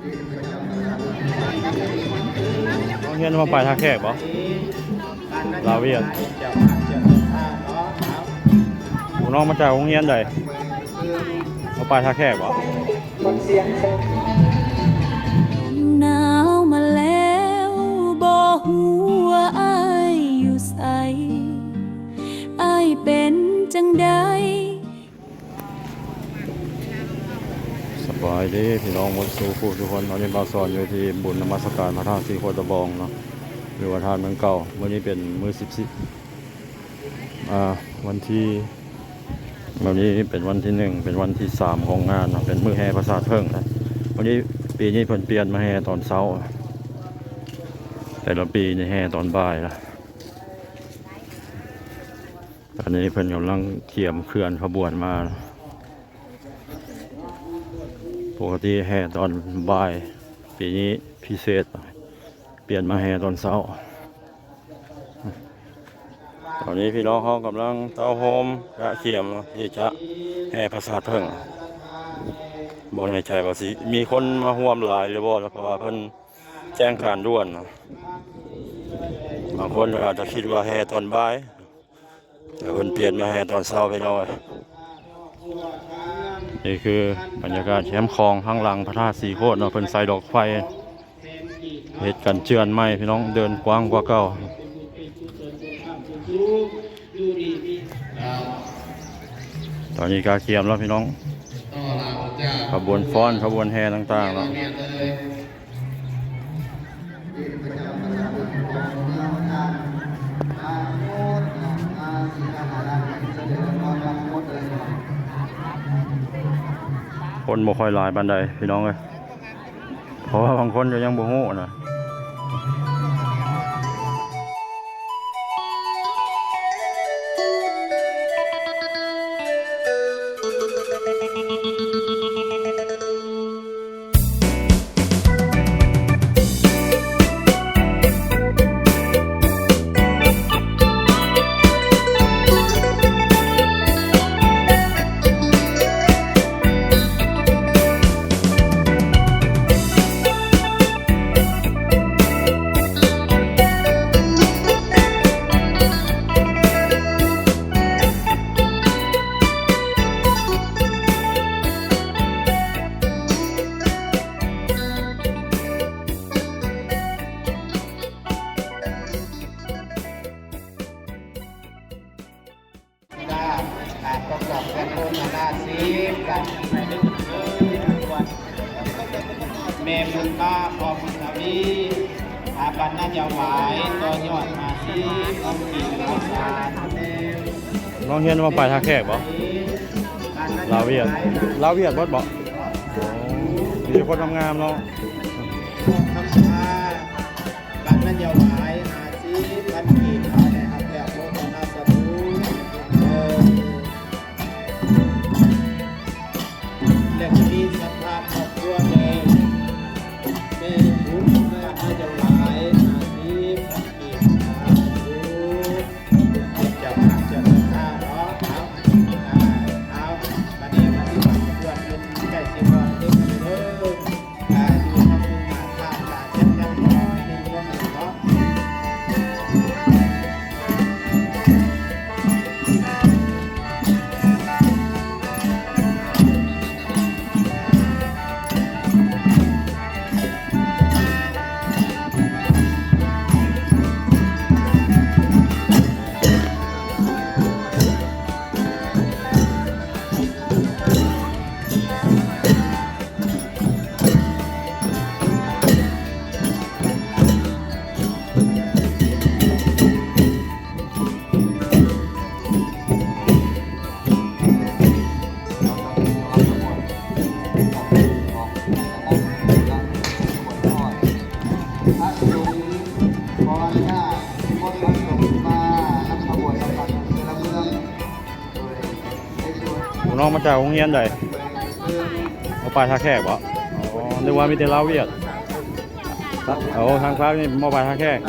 ໂຮງຮຽນມາປາຍທ່າແຂກບໍ່? ລາວຫວຽດ. ນ້ອງມາຈາກໂຮງຮຽນໃດ? ມາປາຍທ່າແຂກບໍ່? ໜາວມາແລ້ວ ບໍ່ຮູ້ວ່າອ້າຍຢູ່ໃສ ອ້າຍເປັນຈັ່ງໃດ? ສະບາຍດີພີ່ນ້ອງໝົດສູ່ຜູ້ທຸກຄົນເນາະ, ນີ້ບ່າວສອນຢູ່ທີ່ບຸນນະມັດສະການພະທາດສີໂຄດຕະບອງເນາະ ຫຼືວ່າທາດເມືອງເກົ່າ. ມື້ນີ້ເປັນມື້ສິບສີ່ ອ່າ ວັນທີ ມື້ນີ້ເປັນວັນທີໜຶ່ງ ເປັນວັນທີສາມຂອງງານເນາະ, ເປັນມື້ແຫ່ປາສາດເຜິ້ງນະ. ມື້ນີ້ ປີນີ້ເພິ່ນປ່ຽນມາແຫ່ຕອນເຊົ້າ, ແຕ່ລະປີນີ້ແຫ່ຕອນບ່າຍລະ. ຕອນນີ້ເພິ່ນກຳລັງກຽມເຄື່ອນຂະບວນມາ. ປົກກະຕິແຫ່ຕອນບ່າຍ, ປີນີ້ພິເສດ ປ່ຽນມາແຫ່ຕອນເຊົ້າ. ຕອນນີ້ພີ່ນ້ອງເຮົາກຳລັງເຕົ້າໂຮມກະກຽມທີ່ຈະແຫ່ປາສາດເຜິ້ງ. ບໍ່ແນ່ໃຈວ່າຊິມີຄົນມາຮ່ວມຫຼາຍຫຼືບໍ່, ເພາະວ່າເພິ່ນແຈ້ງການດ່ວນ. ບາງຄົນອາດຈະຄິດວ່າແຫ່ຕອນບ່າຍ ແຕ່ເພິ່ນປ່ຽນມາແຫ່ຕອນເຊົ້າ ພີ່ນ້ອງເອີຍ. ນີ້ຄືບັນຍາກາດແຄມຂອງທາງຫຼັງພະທາດສີໂຄດເນາະ, ເພິ່ນໃສ່ດອກໄຟ ເຮັດກັນເຈື່ອນໃໝ່ພີ່ນ້ອງ, ເດີ່ນກວ້າງກວ່າເກົ່າ. ຕອນນີ້ກະກຽມແລ້ວພີ່ນ້ອງ, ຂະບວນຟ້ອນ ຂະບວນແຫ່ຕ່າງໆເນາະ. ຄົນບໍ່ຄ່ອຍຫຼາຍປານໃດພີ່ນ້ອງເອີຍ, ເພາະວ່າບາງຄົນກະຍັງບໍ່ຮູ້ນະ. ແມ່ບຸນປ້າ ພໍ່ບຸນທະວີ ອາ ປັນນະຖວາຍຕໍ່ຍອດຫ້າສິບ ຂອງປີກາວສານ. ນ້ອງຮຽນມາປາຍທ່າແຂກບໍ່? ລາວຫວຽດ ລາວຫວຽດເບິດບໍ່? ໂອ້ ມີແຕ່ຄົນງາມໆເນາະ. ບັດນະໂຍບາຍຫ້າສິບພັນກີບ ເອົາໃຫ້ຮັບແລ້ວ ໂມທະນາສາທຸ. ເອີ ແລະ ມີສັດທາຄອບຄົວແມ່ ແມ່ບຸນ ບັດນະໂຍບາຍຫ້າສິບພັນກີບ ສາທຸ. ເຈົ້າພາບເຈົ້າສັດທາເນາະ. ເອົາ ອ່າ ເອົາ ບັດນີ້ມາທີ່ວັດ ເພື່ອເປັນໃກ້ຊິຮອດເດ້ ເດີ ອ່າ ຢູ່ທາງໜ້າທາດກະຍັງ ຍັງໜ້ອຍໜຶ່ງເນາະ. ນ້ອງມາຈາກໂຮງຮຽນໃດ? ມາປາຍທ່າແຂກບໍ່? ອໍ ນຶກວ່າມີແຕ່ລາວຫວຽດ. ໂອ້ ທາງພາກນີ້ມາປາຍທ່າແຂກ.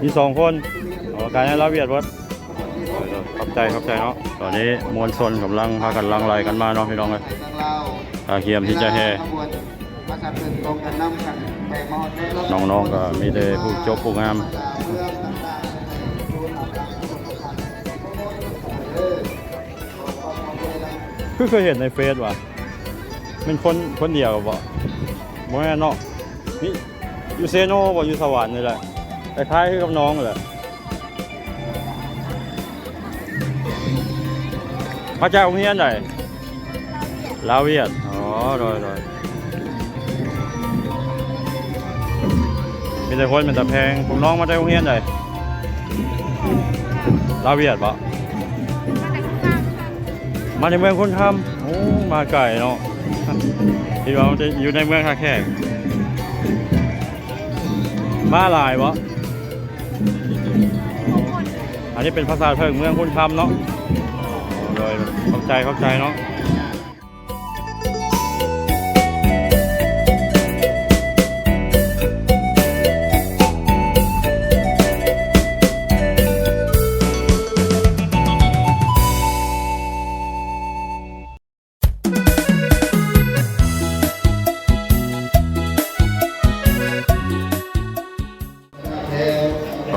ມີສອງຄົນ. ອໍ ກາຍໃຫ້ລາວຫວຽດເບິດ. ຂອບໃຈ ຂອບໃຈເນາະ. ຕອນນີ້ມວນຊົນກຳລັງພາກັນຫຼັ່ງໄຫຼກັນມາເນາະ ພີ່ນ້ອງເອີຍ. ກະກຽມທີ່ຈະແຫ່ ນ້ອງໆ ກະມີແຕ່ຜູ້ຈົບຜູ້ງາມ. ຄືເຄີຍເຫັນໃນເຟສຫວາ? ແມ່ນຄົນ ຄົນດຽວບໍ່? ບໍ່ແມ່ນເນາະ. ມີ ຢູ່ເຊໂນບໍ່? ຢູ່ສະຫວັນນີ້ແຫຼະ. ຄ້າຍໆ ຄືກັບນ້ອງແຫຼະ. ມາຈາກໂຮງຮຽນໃດ? ລາວຫວຽດ. ອໍ ໂດຍໆ. ມີແຕ່ຄົນເປັນຕາແພງ. ພວກນ້ອງມາຈາກໂຮງຮຽນໃດ? ລາວຫວຽດບໍ່? ມາແຕ່ເມືອງຄຸນຄຳ. ໂອ້ ມາໄກເນາະ. ຄິດວ່າມັນຈະຢູ່ໃນເມືອງທ່າແຂກ. ມາຫຼາຍບໍ່? ອັນນີ້ເປັນພາສາເຖິງເມືອງຄຸນຄຳເນາະ. ໂດຍ ຂອບໃຈ ຂອບໃຈເນາະ.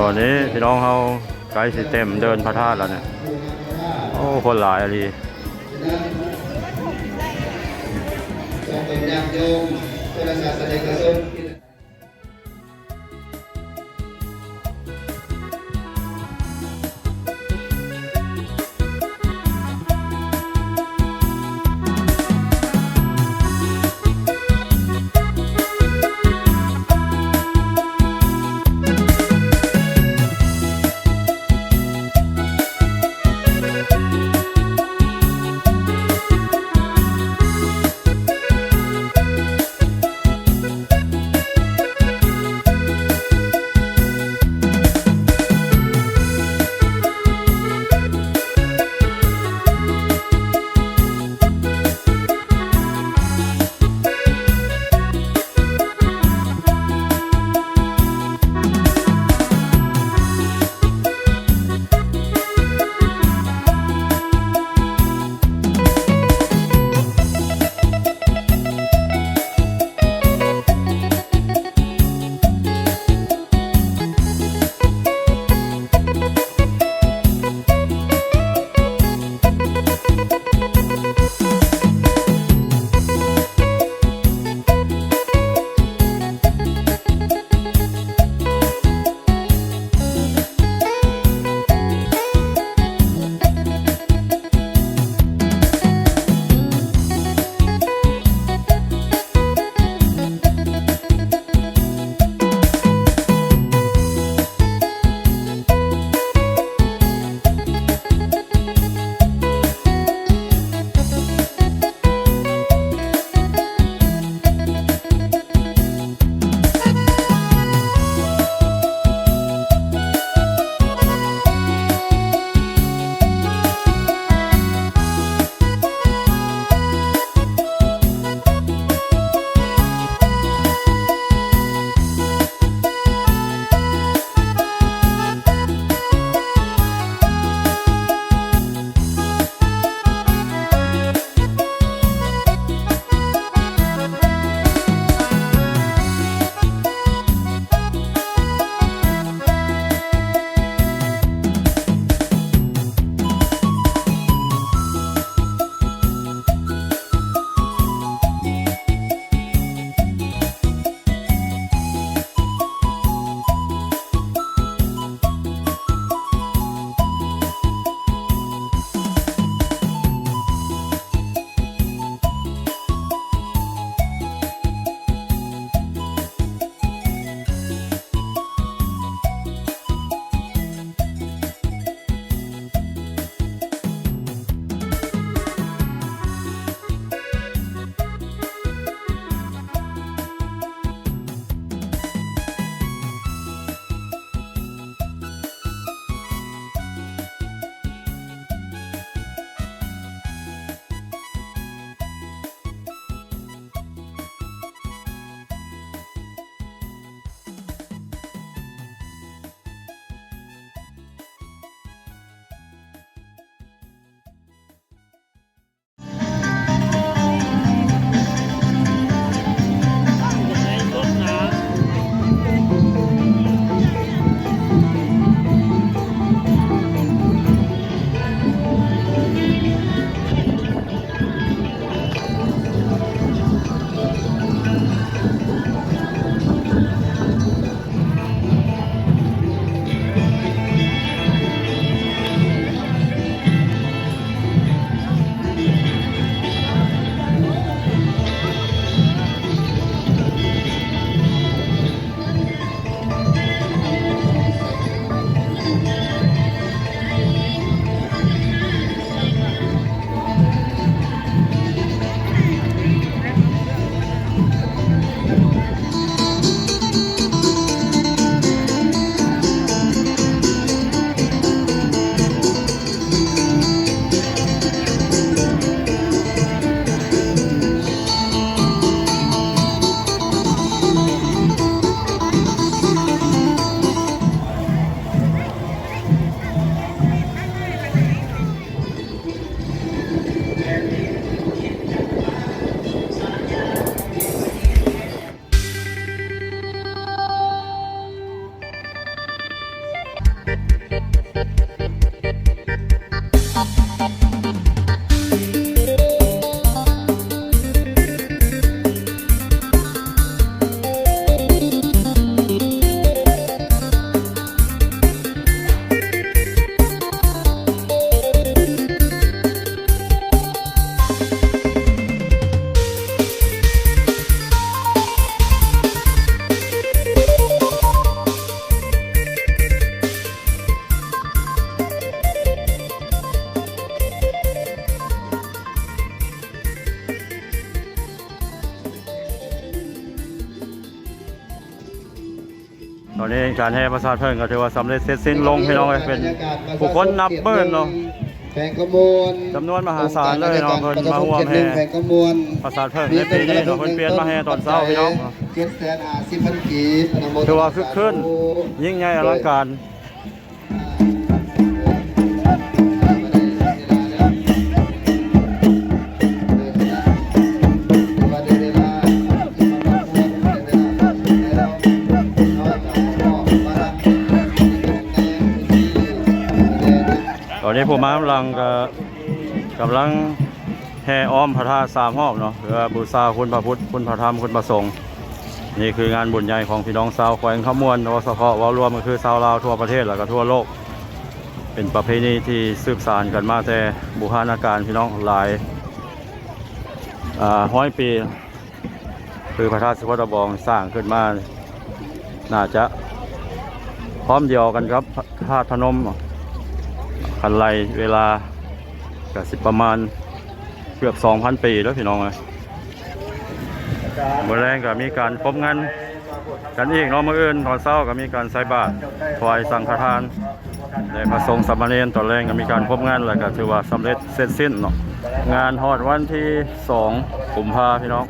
ຕອນນີ້ພີ່ນ້ອງເຮົາໃກ້ຊິເຕັມເດີ່ນພະທາດແລ້ວນີ້. ໂອ້ ຄົນຫຼາຍອີ່ຫຼີ. ຕອນນີ້ການແຫ່ປາສາດເຜິ້ງກໍຖືວ່າສຳເລັດເສັດສິ້ນລົງ ພີ່ນ້ອງເອີຍ. ເປັນຜູ້ຄົນນັບໝື່ນເນາະ ແຂວງຄຳມ່ວນ ຈຳນວນມະຫາສານເລີຍເນາະ ເພິ່ນມາຮ່ວມແຫ່ປາສາດເຜິ້ງໃນປີນີ້ເນາະ. ເພິ່ນປ່ຽນມາແຫ່ຕອນເຊົ້າ ພີ່ນ້ອງ ເຈັດແສນຫ້າສິບພັນກີບ ຖືວ່າຄຶກຄື້ນ ຍິ່ງໃຫຍ່ອະລັງການ. ຕອນນີ້ຜູ້ມານຳຫຼັງກໍກຳລັງແຫ່ອ້ອມພະທາດສາມຮອບເນາະ ເພື່ອບູຊາຄຸນພະພຸດ ຄຸນພະທຳ ຄຸນພະສົງ. ນີ້ຄືງານບຸນໃຫຍ່ຂອງພີ່ນ້ອງຊາວແຂວງຄຳມ່ວນ ໂດຍສະເພາະເວົ້າລວມກໍຄືຊາວລາວທົ່ວປະເທດ ແລ້ວກໍທົ່ວໂລກ. ເປັນປະເພນີທີ່ສືບສານກັນມາແຕ່ບູຮານະການ ພີ່ນ້ອງ ຫຼາຍ ອາ ຮ້ອຍປີ. ຄືພະທາດສຸພັດຕະບອງສ້າງຂຶ້ນມາ ໜ້າຈະພ້ອມດຽວກັນກັບພະທາດພະນົມ ຄັນໄລ່ເວລາກໍຊິປະມານເກືອບສອງພັນປີແລ້ວ ພີ່ນ້ອງເອີຍ. ມື້ແລງກໍມີການພົບງານກັນອີກເນາະ ມື້ອື່ນຕອນເຊົ້າກໍມີການໃສ່ບາດຖວາຍສັງຄະທານ ແລະ ພະສົງສາມະເນນ. ຕອນແລງກໍມີການພົບງານ ແລ້ວກໍຖືວ່າສຳເລັດເສັດສິ້ນເນາະ ງານຮອດວັນທີສອງກຸມພາ ພີ່ນ້ອງ.